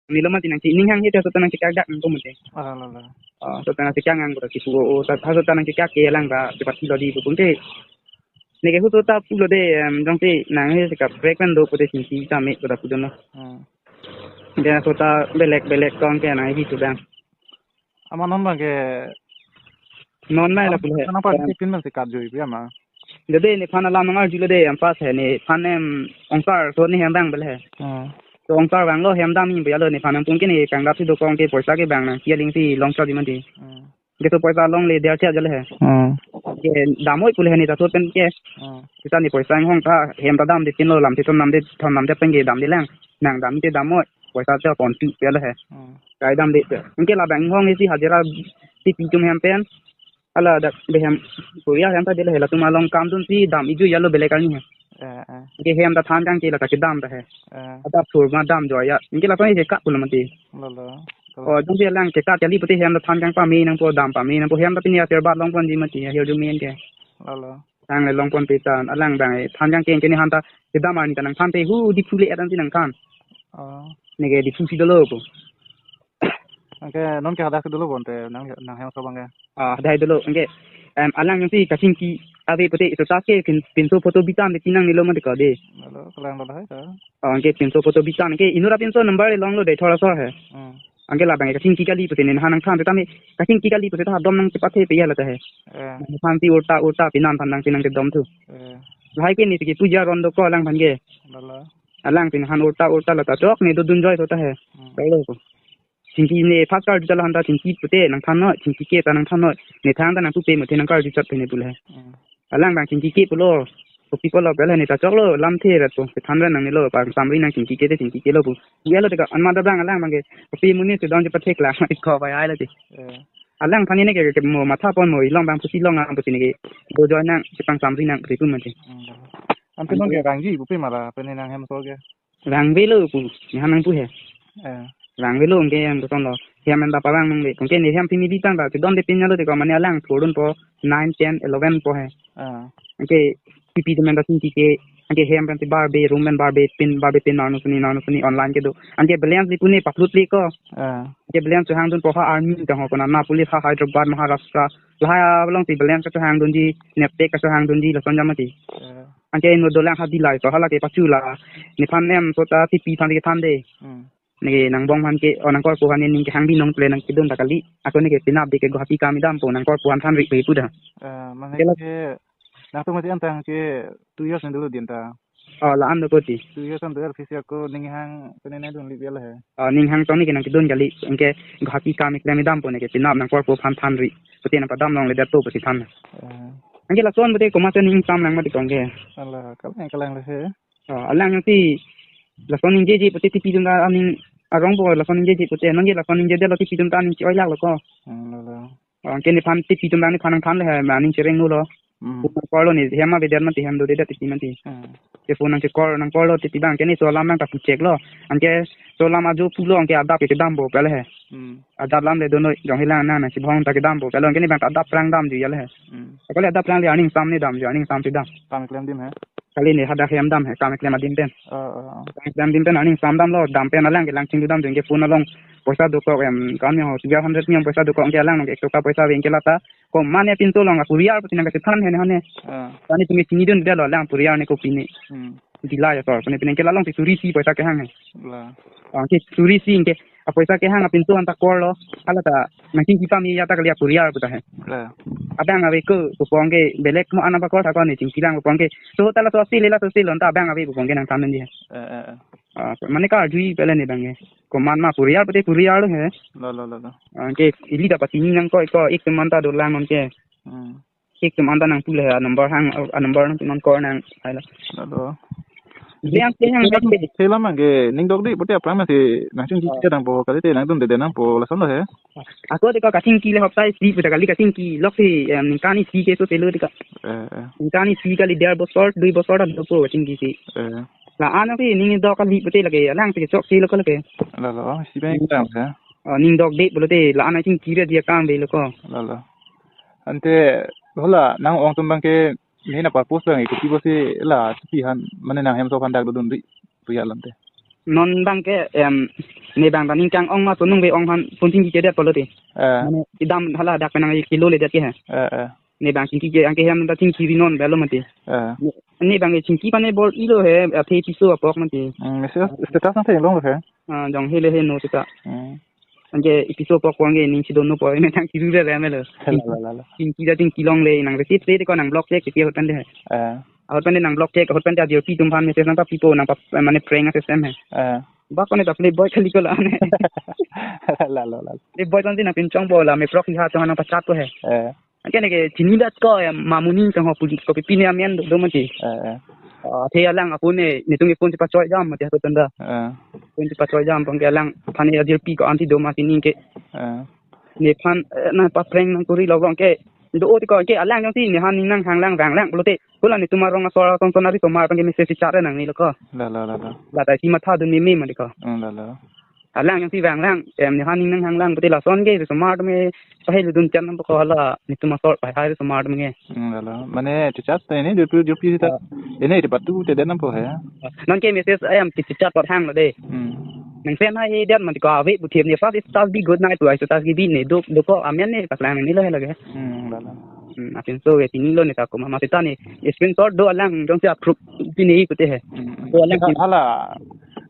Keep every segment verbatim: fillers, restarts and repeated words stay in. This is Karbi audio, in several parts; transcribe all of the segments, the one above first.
Nilo mati nangchi ning hang hita sota nangchekak dak nangpo mati. Ah, la, la. Ah, sota nangchekak nang bro kipu o, o, ta, sota nangchekak ke lang ba, cepat silo di pu pun ke. Neke hu sota pulo de, em, jongsi nang he chekak break pen do pute singki ta me sota pudon lo. Hmm. Dia sota belek belek tong ke nang hi sudang. Ama non bang ke Non mai la pule. Nang party pin man se kap joi pu ama. Dede nephan alam nang arjulo de, em pas he nephan em ongkar so ne hem bang bele he. Hmm. So ongkar bang lo hem dam hin bia lo nephan em pun ke ne kangdap si dokong ke poisa ke bang nang kia ling si long chot di mati. Hmm. Ke so poisa longle der cha jale he. Hmm. Ke dam oi pule he ne ta so pen ke. Hmm. Kita ne poisa hong ta hem ta dam de tin lo lam ti ton nam de thon nam de pen ke dam de lang. Nang dam te dam oi. Poisa cha pon tu pia le he. Hmm. Kai dam de te. Anke labang hong isi hajira tipi atum hem pen. Ala dak behem. Korea hem ta de le he latum along kam dun si dam iju yalo belek arni he. Eh, eh. Anke hem ta than kang ke la ta kedam ta he. Eh. Adap thur ma dam jo ya. Anke la tong ke kap pulo mati. Lo, lo. O, jong dia lang ke kap kali pute hem ta than kang pame nangpo dam pame nangpo hem ta pini ya terbat long pon di mati ya hir jumen ke. Lo, lo. Tang le long pon petan alang bang e than kang ke anke ne han ta kedam arni ta nang than te hu Diphu le etan si nang than. Oh. Neke Diphu si dolo po. Anke non ke hadak si dolo bonte nang nang hem so bang ke. Ah, dai dolo anke em alang si kachingki ave pute iso tas ke pin pinso photo bitan de tinang nilo mati ko de. Lo, kelang lo hai ta. Oh, anke pinso photo bitan ke inura pinso number le long lo de thora so he. Hmm. Anke labang kachingki kali pute ne han nang than te tame kachingki kali pute ta dom nang chepathe pe ya la ta he. Eh. Nang than ti urta urta pinan than nang pinang ke dom thu. Eh. Lahai ke ne tiki puja ron do ko alang phan ke. Lo, lo. Alang pin han urta urta la ta chok ne do dun joi so ta he. Hmm. Kai lo ko. Chingki ne first card ta la han ta chingki pute nang than noi, chingki ke ta nang than noi. Ne than ta nang tu pe mo the nang card chot pe ne pule. Hmm. Alang bang chingki ke pulo. Kopi pulo pele ne ta choklo lam the rat po. Ke than ran nang ne lo pa samri nang chingki ke te chingki ke lo pu. Ya lo te ka anma da bang alang bang ke. Kopi muni se don je pathek la. Ko ba ai lo te. Eh. Alang thani ne ke ke mo matha pon mo ilong bang pusi long ang pusi ne ke. Do joy nang chepang samri nang pu pu mati. Hmm. Ante non ke rangji pu pe mara pe ne nang hem so ke. Rang velo pu. Ne han nang pu he. Eh. Rang velo anke yang to lo. Hem en da parang nang le. Anke ne hem pini bi tang ta. Te dom de pin lo te ko mane alang thurun po nine, ten, eleven po he. Ah. Anke tipi temen ta chingki ke. Anke hem pen te barbe, room pen barbe, pin barbe, pin nanu suni, nanu suni online ke do. Anke balance di pune paklut le ko. Ah. Anke balance hang dun po ha army ta ho kona na police ha Hyderabad, Maharashtra. Lahai along ti balance ka hang dun di, net pack ka hang dun di, lason jam mati. Ah. Anke no dolang ha bilai so hala ke pachu la. Nephan em so ta tipi than ke than de. Hmm. Neke nang bong han ke, o nang korpo han ning ke hang binong ple nang kedun ta kali. Ako neke pinap de ke Guwahati kam idam po nang korpo han than ri pe pu da. Eh, mane Kela- ke, nang tu mati antang ke two years nanti lo din ta. Oh, la an do koti. Two years nanti office ako ning hang penene dun li biar he. Oh, ning hang tong neke nang kedun kali. Anke Guwahati kam iklem idam po neke pinap nang korpo han than ri. Pute nang padam long le dat to pasi than. Eh. Anke lason pute komat ning sam lang mati kong ke. Ala, kalang kalang le he. Oh, alang si lason ningjeje pute tipi atum ta aning arong po lason ningjeje pute nangje lason ningjedetlo tipi atum ta aning chi-oi lak lo ko. Hmm, lo, lo. Oh, anke nephan tipi atum ta nephan nang than le he aning chereng lo lo. Hmm. Phone nang call lo ne hem avedet mati hem dodedet tipi mati. Hmm. Ke phone nang che-call nang call lo tipi bang ke ne so alam nang ta pu check lo. Anke so alam ajo pulo anke adap ke kedam po pele he. Hmm. Adap lam le dono jong hilang nang nang si bhong ta kedam po pele anke ne bang ta adap prang dam ju ya le he. Hmm. Akole adap prang le aning sam ne dam ju aning sam si dam. Kam klem dim he. Kali ne hadak hem dam he kam klem adim pen. Oh, oh, oh. Kam klem adim pen aning sam dam lo dam pen alang ke lang chingdu dam jeng ke phone along poisa dokok em kan ho tiga hundred niam poisa dokok ke alang nong ek toka poisa veng ke lata. Ko mane pinso long a courier pati nang ke than he ne hane. Ah. Tani tumi chini dun de lo lang courier ne ko pine. Hmm. Dila ya tor pine pine ke lalong ti suri si poisa ke hang he. La. Ah, ke suri si ke a poisa ke hang a pinso anta call lo. Hala ta nang chingki pame ya ta kali a courier puta he. Eh. Abang ave ko, ko pong ke belek mo ana ba call ta ko ne chingki lang ko pong ke. So ta la so si le la so si lo ta abang ave ko pong ke nang than di he. Eh, eh, eh. Ah, mane ka jui pele ne bang ke. Komat ma courier pute courier lo he. Lo, lo, lo, lo. Ah, ke ili ta pati ni nang ko ko ik teman ta do lang non ke. Hmm. Sik tum anta nang pule a number hang a number nang tum nang call nang ai lo. Lalo. Yang ke yang ke. Selam ke ning dok di pute aphrang ma si nang chingki ke dang po kali te nang dun de de nang po lason lo he. Ako te ka kachingki le hoptai si pute kali kachingki lok si em, ningkan isi ke so telo te ka. Eh, eh. Ningkan isi kali der bosor dui bosor ta dopo kachingki si. Eh. La an si ning dok kali pute lake alang si chok si lo ko lake. Lalo, si bang dang he. Oh, ning dok de pulote la an chingki re dia kam be lo ko. Lalo. Ante hala nang ong tum bang ke ne na purpose bang ke tipo si la tipi han mane nang hem so phan dak dun ri pu ya lante. Non bang ke, em, ne bang ta ning kang-ong ma, tonung be ong han pon chingki ke det pulote. Eh, Mane kedam hala dak penang kilo le det ke he. Eh, eh. Ne bang chingki ke, anke hem ta chingki ri non belo mati. Eh. Ne, ne bang ke chingki pane bor-ilo he, athe piso apok mati. Hmm, message status nangthe long he. Ah, jong hele he no sita. Hmm. Anke episode pok pon ke ning si dono po, ne thang kiru re re melo. La, la, la, la. Chingki da chingki longle, nang receive se de ko nang block check ke ahut pen de. Eh. Ahut pen de nang block check, ahut pen de ajir pi atum aphan message nangpapipo, nangpa, mane prank asystem he. Eh. Ba ko ne ta playboy kali ko la ne. La, la, la. Playboy kon si nangpinchong po la, me proxy ha chong nangpachat po he. Eh. Anke ne ke chini dat ko, em, Mamuni tong ho puli ko pipine amen do, do mati. Eh, eh. Ah, athe alang apun ne, netum ke phone si pachoi jam mati ahut pen da. Eh. Phone si pachoi jam pon ke alangphan ajir pi ko anti do mati ning ke. Eh. Nephan, eh, nangpa prank nangkuri lo bang ke. Do o ti ko ke alang jongsi nephan ning nanghang lang vang lang pulote. Hala netum arong asor ason son ari tomar pon ke message si chat nangne lo ko. La, la, la, la. La ta si matha dun meme mati ko. Hmm, la, la. Alang jongsi vang lang, em, nephan ning nanghang lang pulote lason ke, risomar atum ke, pahai ludun chan nam ko hala, netum asor pahai risomar atum ke. Hmm, la, la. Mane, chichat ta ini, jopi, jopi sita. Ah. Ini di patu te den nam po he. Non ke message ayam chichat pot hang lo de. Hmm. Nang sen hai he det mati ko ave pu them ne first status bi good night pu ai status ke bi ne do, do ko amen ne paklang ne lo he lage. Hmm, la, la. Hmm, apinso ke chini lo ne ta ko ma, ma sita ne screenshot do alang jongsi approve pine pute he. Hmm. Do alang Hala, hala,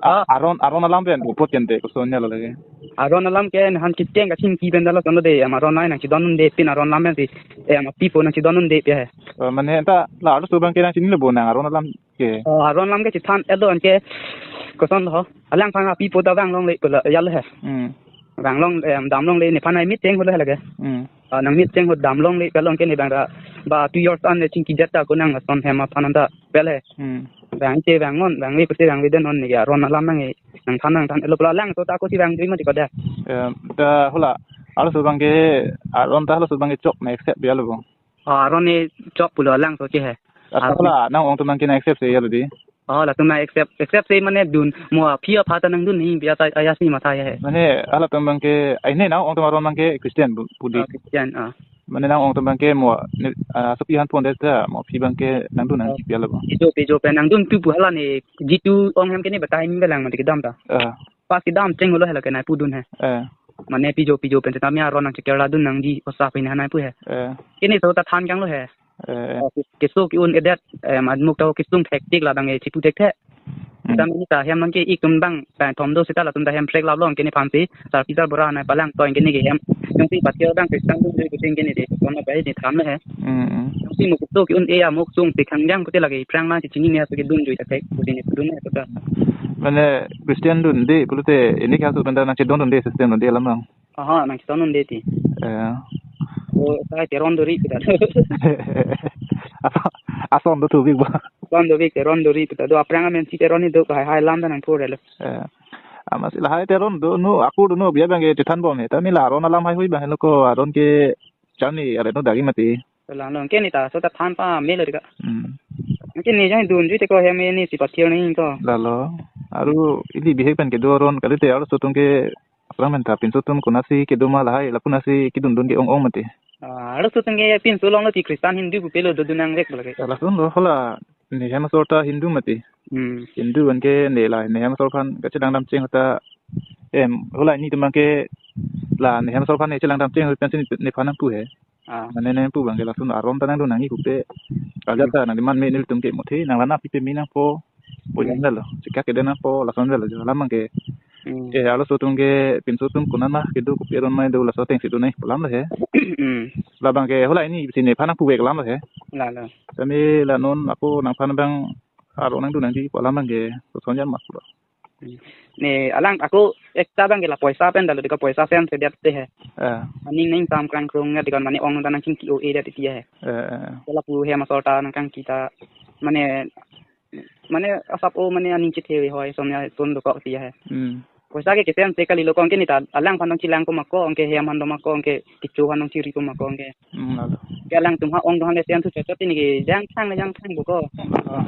Ah. Aron, Aron alam pen, pot kente, koson ne lo lage. Aron alam ke han kiteng kachingki pen da lason lo de, em, Aron ai nangchidon un de, pin Aron alam pen si, em, pipo nangchidon un de pe he. Eh, mane ta la arloso abang ke nangchinilo bo nang Aron alam ke. Oh, Aron alam ke chithan edo anke koson lo. Alangphan apipo ta vang longle pu la ya lo he. Hmm. Vang long, em, dam longle nephan ai mit cheng ho lo he lage. Hmm. Ah, nang mit cheng ho dam longle pe long ke ne bang ra ba two years an ne chingki jat ta ko nang son hem aphan ta pe le. Hmm. Vang che vang non, vang le pute vang le den non ne ya Aron alam nang e. Nangthan nangthan lo pula lang to ta ko si vang jui mati ko da. Em, ta hala arloso abang ke, Aron ta arloso abang ke chok ne accept ya lo bo. Ah, Aron ne chok pulo alangso che he. Ata Aron. Hala nang-ong atum abang ke nang accept se ya lo di. Oh, latum nang accept, accept se mane dun mo aphi apha ta nangdun ni biya ta aya si matha ya he. Mane halatum abang ke, ai ne nang-ong atum Aron abang ke Christian pu, pu di. Ah, Christian, ah. Mane nang-ong atum abang ke mo ne, ah, sopi han pon de ta mo aphi abang ke nangdun nang Oh. Kipi ya lo bo. Pijo, pijo pen nangdun tu pu hala ne jitu ong hem ke ne batai ning galang mati kedam ta. Ah. Pas kedam cheng lo he la ke nai pudun he. Eh. Mane pijo pijo pen ta me Aron nangcheker la dun nangji osa pin hanai pu he. Eh. Ke ne so ta than kang lo he. Eh. Oh, ke, keso ke-un edet, em, admuk ta kesung thektik la dang e chipu thekthe. Hmm. Ta me ta hem nang ke ik tum bang, bang thom do sita latum ta hem prek lap long ke nephan si, sar pisar bora nai palang toin ke ne ke hem. Jongsi patio bang Christian dun jui kuting ke ne de, kona bai ne tham lo he. Hmm, hmm. Jongsi muk to ke-un e amuk sung te khangjang pute lage prang ma chini ne aso ke dun jui ta ke, pute ne dun ne ta. Mane Christian dun de, pulote ini kaso benda nangchedon dun de system dun de alam nang. Aha, nangchedon dun de ti. Eh. O, sai Teron dori kita. Ason, ason do tubik ba. Ason dori, Teron dori kita. Do aphrang amen si Teron ni do hai hai lam ta nangpur lo. Eh. Amatsi lahai Teron do nu, aku do nu biya bang ke chethan bom he. Ta mi la Aron alam hai hui bang he lo ko Aron ke cham ni are no dagi mati. Lang long ke ne ta so ta than pame lo dika. Hmm. Ke ne jang dun jui te ko hem ne si pathir ni ko. Lalo. Aru ili bihek pen kedo Aron kalite arloso atum ke aphrang men ta pinso atum konatsi kedo ma lahai lapu nasi kedun dun ke ong ong mati. Ah, arloso atum ke pinso long lo ti Christian Hindu pupe lo dodun nang vek bala ke. Lason lo hala ne hem asor ta Hindu mati. Hmm. Hindu an ke ne la ne hem asor aphan kachelang dam cheng ta em, hala ini atum abang ke la ne hem asor aphan ne chelang dam cheng pensi nephan nangpu he. Ah. Mane ne pu abang ke lason Aron ta nangdun nangji pupe. Ajat ta nang demand me nelitum ke mothe nang lana pipe me nangpo. Pu Hmm. Yang lo. Chikak ke nangpo lason lo jo alam abang ke. Hmm. Eh, arloso atum ke pinso atum konat ma kedo kopi aron ma do laso ateng si do nai pu alam lo he. Hmm. Labang ke hala ini si nephan nangpu vek alam lo he. Lalo. Kami la non ako nangphan abang Aron nangdun nangji pu alam abang ke koson jan ma pu lo. Ne alang ako ekta abang ke la poisa pen dalo deka poisa sen se det te he. Eh. Aning ning tam krang krung ya deka mane ong ta nangchingki o e det ti he. Eh, eh. Lapu hem asor ta nangkangki ta mane, mane asap o mane aning chethe ve hoi som ya ton do ko ti he. Hmm. Poisa ke kesen se kali lo ko anke ne ta alangphan nangchelang ko ma ko anke hem han do ma ko anke kecho han nangchiri ko ma ko anke. Hmm, lalo. Ke alangtum ha ong do han le sen thu chot chot ne ke jang thang le jang thang bo ko. Ah.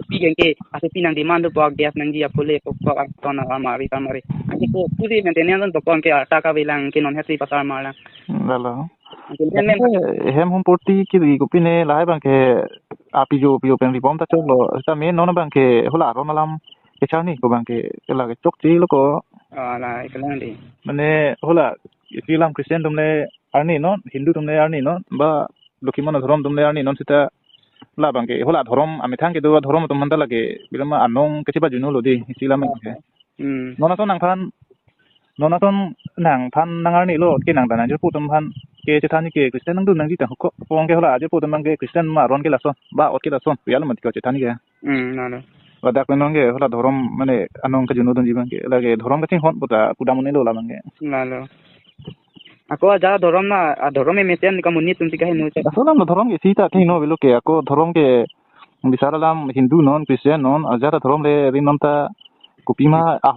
Pi ke ke aso pi nang demand do po gas nangji apule po ko ak ton amari amari. Anke ko puri maintenance do po anke ata ka bilang ke non hesi pasar malang. Hmm, lalo. Anke men men Eh, hem hum porti kiri kopi ne lahai abang ke apijo pijo pen ribom ta chok lo. Ta me non abang ke hala Aron alam kecharni ko abang ke, lake chokche lo ko. Ah, la, ikelang dei. Mane hala, isi alam Christian atum le arni non, Hindu atum le arni non, ba Lokhimon adhorom atum le arni non seta, labang ke hala adhorom amethang kedo adhorom atum aphan ta lake bilema anong kachepajunu lo dei, isi alam ke. Hmm. Non ason nangphan, non ason nangphan nang arni lo ke nang dana jirpo atum aphan ke chethan ke Christian nangdun nangji tang ko. Pong ke hala ajirpo atum abang ke Christian ma aron ke lason, ba ot ke lason, real mat ko chethan ke. Hmm, nalo. Ladak penang ke hala dhorom mane anong kajunudunji abang ke, lake dhorom kachinghon puta pudam un-elo labang ke. Nalo. Ako ajat adhorom na, adhorom emesen kamonit atum si kaheno che. Laso alam lo dhorom ke seta kaheno avelo ke, ako dhorom ke bisar alam Hindu non, Christian non, ajat adhorom le ri non ta kopima ah